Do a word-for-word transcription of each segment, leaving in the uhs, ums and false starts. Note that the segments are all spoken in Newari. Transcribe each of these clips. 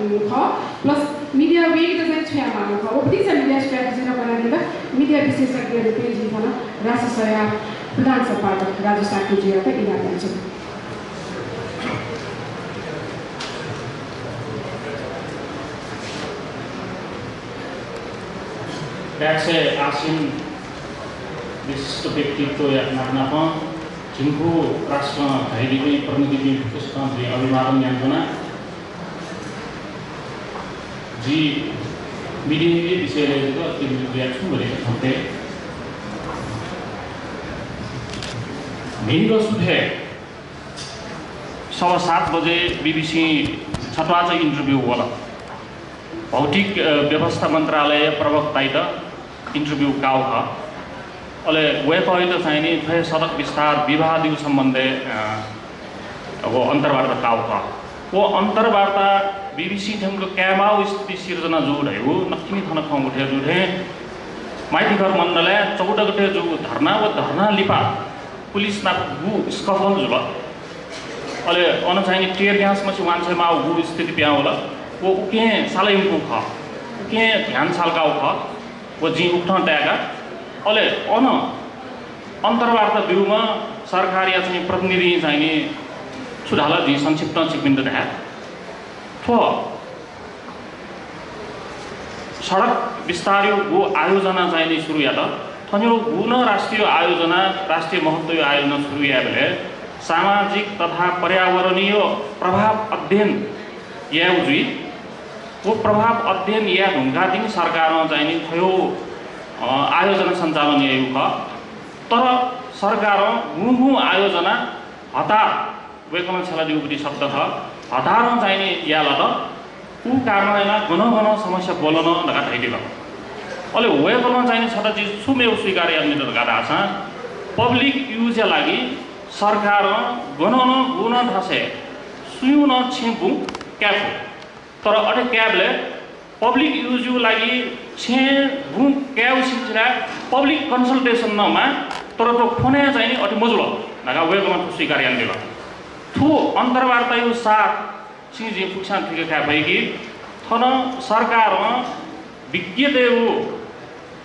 खः, plus media wing त चाहिँ छु यायेमाःगु खः। व भतिचा media strategy नं ब्वनादीत media विशेषज्ञ रूपय् जिं थन राशि सया प्रधान सम्पादक राजु शाक्यजुयात इनाप यानाच्वना। प्याक्सय् आसीन विशिष्ट व्यक्तित्वया नाप नापं झिंखु राष्ट्रं झायादीपिं प्रतिनिधिपिं फुक्कसितं जिं अभिवादन यानाच्वना। जि media विषयलय् जक केन्द्रित जुयाः छुं घडी खँ तये। न्हिगः सुथय् सवा सात बजे बीबीसी छत्वाःचा interview वल। भौतिक, अ, व्यवस्था मन्त्रालय प्रवक्ताइत interview काःगु खः। अले वय्कःइत चाहिँ नि थ्व हे सडक विस्तार विवादया सम्बन्धय्, अ, व अन्तर्वार्ता काःगु खः। व अन्तर्वार्ता बीबीसी थ्यंक कायेमाःगु स्थिति सिर्जना जूगु धयागु नकतिनि थन खँ उठे जूथें माइतीघर मण्डलय् चौध गते जूगु धर्ना व धर्ना लिपा पुलिस नाप गु scuffle जुल। अले अन चाहिँ नि tear gas मछि वांछ्वयेमाःगु स्थिति पिहां वल। व उकिं साला यंकूगु खः, उकिं ध्यान साला काःगु खः। व जिं उकथं ताय्का। अले अन अन्तर्वार्ता ब्यूम्ह सरकारया चाहिँ प्रतिनिधिं चाहिँ नि छु धाल, जिं संक्षिप्तं छिकपिन्त धाये। थ्व सडक विस्तारया गु आयोजना चाहिँ नि सुरु यात। थनया गु नं राष्ट्रिय आयोजना, राष्ट्रिय महत्वया आयोजना सुरु यायेबलय् सामाजिक तथा पर्यावरणीय प्रभाव अध्ययन यायेगु जुइ। व प्रभाव अध्ययन याये धुंकाः तिनि सरकारं चाहिँ नि थ्व, अ, आयोजना सञ्चालन याइगु खः। तर सरकारं गुगुं आयोजना हतार, वय्कलं छ्यलादीगु बुद्धि शब्द खः, हतारं चाहिँ नि याये लात। उ कारणं यानाः गनं गनं समस्या ब्वलन धकाः धयादिल। अले वय्कलं चाहिँ नि छता जि छु मेगु स्वीकार यानादिल धकाः धाःसा, public use या लागि सरकारं गनं नं गुगुं नं थासय् सुयां नं छेँ बुँ काये फु। तर अथे कायेबलय् public use या लागि छेँ बुँ कायेगु सिलसिलाय् public consultation नं माः, तर थ्व फोनय् चाहिँ नि अथे मजुल धकाः वय्कलं थ्व स्वीकार यानादिल। थ्व अन्तर्वार्ताया सार छिं जिं फुक्कसिनं थुइका काये फइ कि थन सरकारं विज्ञतय्गु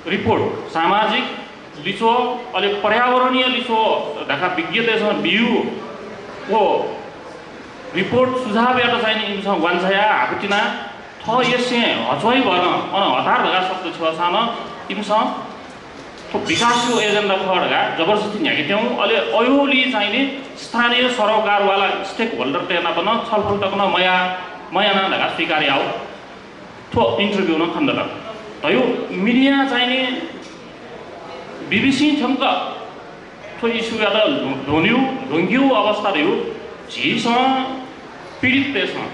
report, सामाजिक लिच्वः अले पर्यावरणीय लिच्वः धकाः विज्ञतय्सं बियागु व report सुझावयात चाहिँ नि इमिसं वांछ्वयाः हाकुतिनाः थः यसें हच्वइभर अन हतार धकाः शब्द छ्यःसां नं इमिसं थ्व विकासया agenda खः धकाः जबरजस्ती न्ह्याके त्यंगु, अले अय्गुलिं चाहिँ नि स्थानीय सरोकारवाला stakeholder तय् नाप नं छलफल तक नं मया, मयाना धकाः स्वीकार याःगु थ्व interview नं खनेदत। धयागु media चाहिँ नि बीबीसी थ्यंक थ्व issue यात ल्ह्वनीगु, ल्ह्वंकीगु अवस्था धयागु झीसं पीडिततय्सं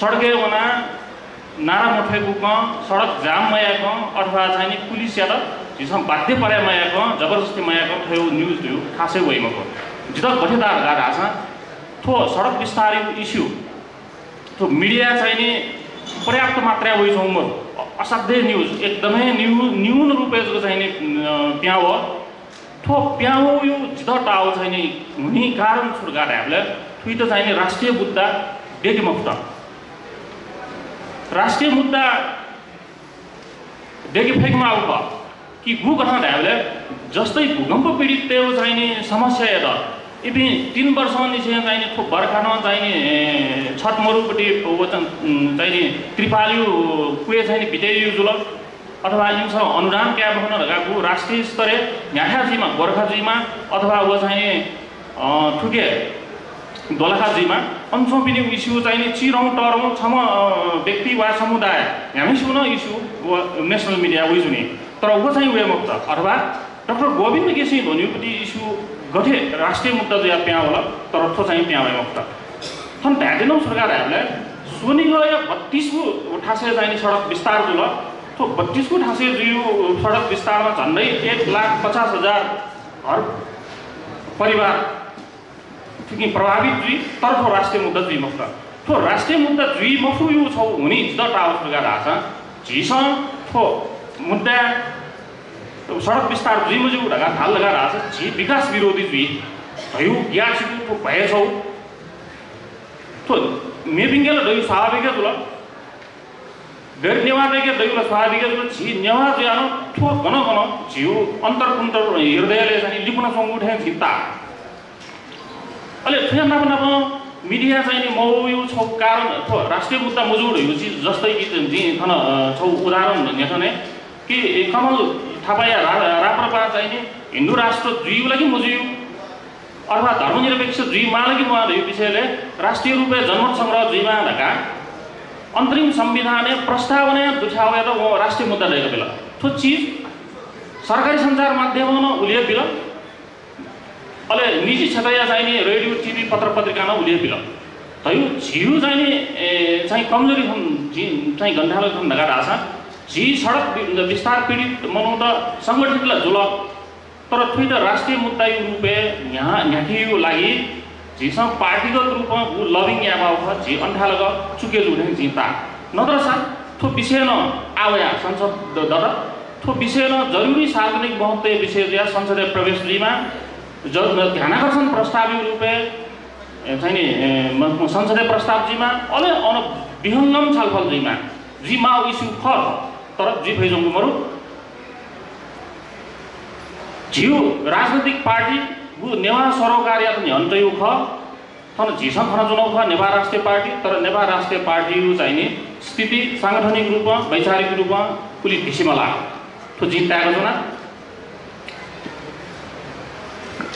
सडकय् वनाः नारा मथ्वय्कूकं, सडक जाम मयाकं अथवा चाहिँ नि पुलिसयात झीसं बाध्य पारय् मयाकं, जबरजस्ती मयाकं थ्वयागु news धयागु थासय् वइ मखु। जितः गथे ताः धकाः धाःसा थ्व सडक विस्तारया issue थ्व media चाहिँ नि पर्याप्त मात्राय् वइच्वंगु मदु। अ-, असाध्य news, एकदमै न्यू-, न्यून रूपय् जक चाहिँ नि, अ, पिहां वः। थ्व पिहां वःगु जितः ताःगु चाहिँ नि हुनिं कारण छु धकाः धायेबलय् थुइत चाहिँ नि राष्ट्रिय मुद्दा दयेके मफुत। राष्ट्रिय मुद्दा दयेके फय्केमाःगु खः कि गुकथं धायेबलय् जस्तै भूकम्प पीडिततय्गु चाहिँ नि समस्यायात इपिं तीन वर्षंनिसें चाहिँ नि थ्व बर्खा नं चाहिँ नि, ए, छत मरुपट्टि व चाहिँ, उम्, चाहिँ नि त्रिपालया क्वय् चाहिँ नि बितय् जुल। अथवा इमिसं अनुदान काये मखन धकाः गु राष्ट्रिय स्तरय् न्ह्याथाय् जुइमा, गोर्खा जुइमा, अथवा व चाहिँ, अ, थुके दोलाखा जुइमा, अन च्वंपिनिगु issue चाहिँ नि चिरौं तःरौं छम्ह, अ, व्यक्ति वा समुदाय न्ह्याम्हसिगु नं issue व national media वइ जुनि। तर व चाहिँ वये मफुत। अथवा डाक्टर गोविन्द केसीं ध्वनिपति issue गथे राष्ट्रिय मुद्दा जुयाः पिहां वल, तर थ्व चाहिँ पिहां वये मफुत। थन धायेत्यनागु छु धकाः धायेबलय् स्वनिगःया बत्तीसगु थासय् चाहिँ नि सडक विस्तार जुल। थ्व बत्तीसगु थासय् जुइगु सडक विस्तारमा झन्डै एक लाख पचास हजार घर परिवार थुकिं प्रभावित जुइ, तर थ्व राष्ट्रिय मुद्दा जुइ मफुत। थ्व राष्ट्रिय मुद्दा जुइ मफुगु छगू हुनिं जितः ताःगु छु धकाः धाःसा झीसं थ्व मुद्दा सडक विस्तार जुइ मज्यू धकाः धाल धकाः धाःसा झी विकास विरोधी जुइ धयागु ग्याःसिगु थ्व भय छगू। थ्व मेपिंके ला दयु स्वाभाविक जुल, गैर नेवाःतय्‌के दयु ला स्वाभाविक जुल। झी नेवाः जुयाः नं थ्व गन गन झीउ अन्तर्कुन्तर हृदयले चाहिँ लिपुना च्वंगु थें झी ताः। अले थुया नाप नाप मिडिया चाहिँ नि मवयु छौ कारण थ्व राष्ट्रिय मुद्दा मजू धयु झी जस्तै कि जिं थन, अ, छौ उदाहरण न्ह्यथने कि कमल थापाया रा-, राप्रपा चाहिँ नि हिन्दू राष्ट्र जुइउ ला कि मजुइउ अथवा धर्मनिरपेक्ष जुइ माल कि म्वाः धयु विषयले राष्ट्रिय रूपे जनमत संग्रह जुइमा धका अन्तरिम संविधानय् प्रस्तावना दुथ्यावय्‌त व राष्ट्रिय मुद्दा दय्‌क बिल। थ्व चिज सरकारी सञ्चार माध्यमं नं उल्लेख बिल। अले निजी क्षेत्रया चाहिँ नि रेडियो, टिभी, पत्र पत्रिकां नं उल्लेख बिल। धयु झिउ चाहिँ नि, ए, चाहिँ कमजोरी खन, झी चाहिँ गन्थालक खन धका धाःसा झी सडक वि-, विस्तार पीडित मनूत संगठित ला जुल, तर थुइत राष्ट्रिय मुद्दायु रूपे न्ह्या-, न्ह्याकेयु लागि झीसं पार्टीगत रूपं उ लबिङ यायेमाउ खः, झी अन्थालक चुके जू थें जिं ताः। नत्रसा थ्व विषय नं आवया संसद द-, दत। थ्व विषय नं जरुरी सार्वजनिक महत्वया विषय जुया संसदय् प्रवेश जुइमा, ज-, ध्यानाकर्षण प्रस्तावयु रूपे, ए, चाहिँ नि, ए, म-, म-, संसदय् प्रस्ताव जुइमा, अले अन विहंगम छलफल जुइमा, जुइमाउ issue खः, तर जुइ फइजंगु मरु। झिउ राजनैतिक पार्टी उ नेवाः सरोकारयात न्ह्यःने तयु खः। थन झीसं खनाच्वनागु खः नेपाल राष्ट्रिय पार्टी, तर नेपाल राष्ट्रिय पार्टीयु चाहिँ नि स्थिति सांगठनिक रूपं, वैचारिक रूपं उलि धिसिमला। थ्व जिं ताय्‌का च्वना।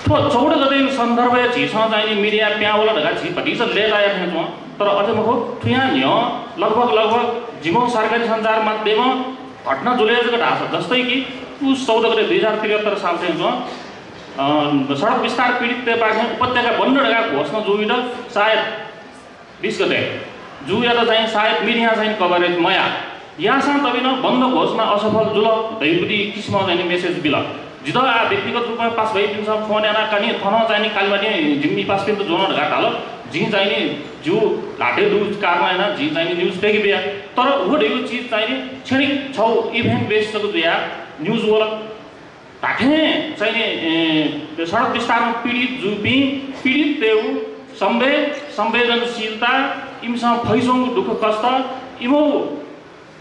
थ्व चौध गतेयु सन्दर्भय् झीसं चाहिँ नि मिडिया प्यावल धका झी भतिचा लय्‌ताया थें च्वं, तर अथे मखु, थुया न्ह्यः लगभग, लगभग जिमौ सरकारी सञ्चार माध्यमं घटना जुले जक धाःसा, जस्तै कि उ चौध गते दुई हजार त्रिहत्तर साल थें च्वं, अ, सडक विस्तार पीडिततय्‌पाखें उपत्यका बन्द धका घोषणा जुइत सायद बिस गते जुयात चाहिँ सायद मिडिया चाहिँ coverage मया। याःसां तबिनं बन्द घोषणा असफल जुल धयुगुति किसिमं चाहिँ message बिल। जितः आ व्यक्तिगत रूपमा पास भइपिन्सं फोन याना कानि थन चाहिँ नि कालिमानि जिमि पासपिन्त ज्वन धका धाल। जिं चाहिँ नि जिउ ल्हातय् दु कारणं याना जिं चाहिँ नि news तेके बिया। तर उ धयु चिज चाहिँ नि क्षणिक छौ event base जक जुया news वल। धात्थें चाहिँ नि, ए, सडक विस्तारं पीडित जूपिं पीडिततय्‌गु संवेग, संवेदनशीलता, इमिसं फइच्वंगु दुःख कष्ट, इमौ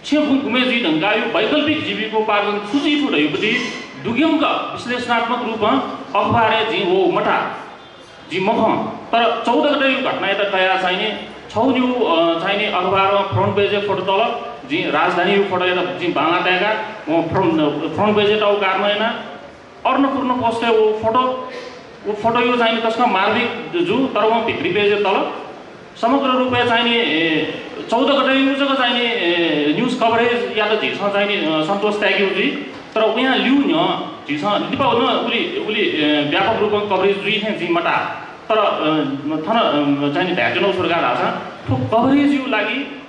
छेँ गुँ गुमे जुइ धुंकायु वैकल्पिक जीविकोपार्जन छु जुइ थु धयुगुति दुग्यंक विश्लेषणात्मक रूपं अखबारय् जिं वउ मता। जिं मखं, तर चौध गतेयु घटनायात कयाः चाहिँ नि छौ निउ, अ, चाहिँ नि अखबारं front page-य् फोटो तल। जिं राजधानीयु फोटोयात जिं बांला ताय्‌का, वं front, front page-य् तउ कारणं याना। अन्नपूर्ण पोस्टय् व फोटो, व फोटोयु चाहिँ नि तसकं मार्मिक जु, तर वं भित्री page-य् तल। समग्र रूपय् चाहिँ नि, ए, चौध गतेयु जक चाहिँ नि, ए, news coverage-यात झीसं चाहिँ नि, अ, सन्तोष ताय्‌केगु जुइ। तर उयां लिउ न्ह्यः झीसं लिपा नं उलि, उलि, ए, व्यापक रूपं coverage जुइ थें जिं मता। तर, अ, थन, अ, चाहिँ नि धायेत्यनागु छु धकाः धाःसा थ्व coverage-यु लागि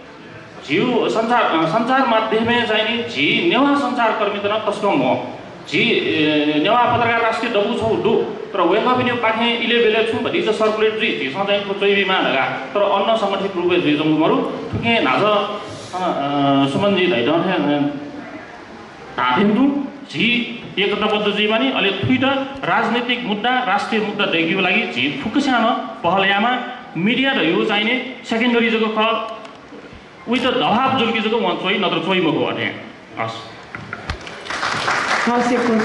झिउ सञ्चार, अ, सञ्चार माध्यमय् चाहिँ नि झी नेवाः सञ्चारकर्मीत नं तसकं म्हो। झी, ए, नेवाः पत्रकार राष्ट्रिय दबू छौ दु, तर वय्‌कःपिनिपाखें इलय्‌ब्यलय् छुं भतिचा circulate जुइ, झीसं चाहिँ थ्व च्वइबिमा धकाः, तर अन संगठित रूपय् जुइजंगु मरु। थुकिं न्हाचः, अ, अ, सुमनजी धइथें, अ, धाःथें तुं झी एकताबद्ध जुइमानि, अले थुइत राजनैतिक मुद्दा, राष्ट्रिय मुद्दा दय्‌केगु लागि झी फुक्कस्यां नं पहल यायेमाः। मिडिया धयु चाहिँ नि secondary जक खः, उइत दबाब जुल कि जक वं च्वइ, नत्र च्वइ मखु अथें। हस्। हस्, यक्व सु-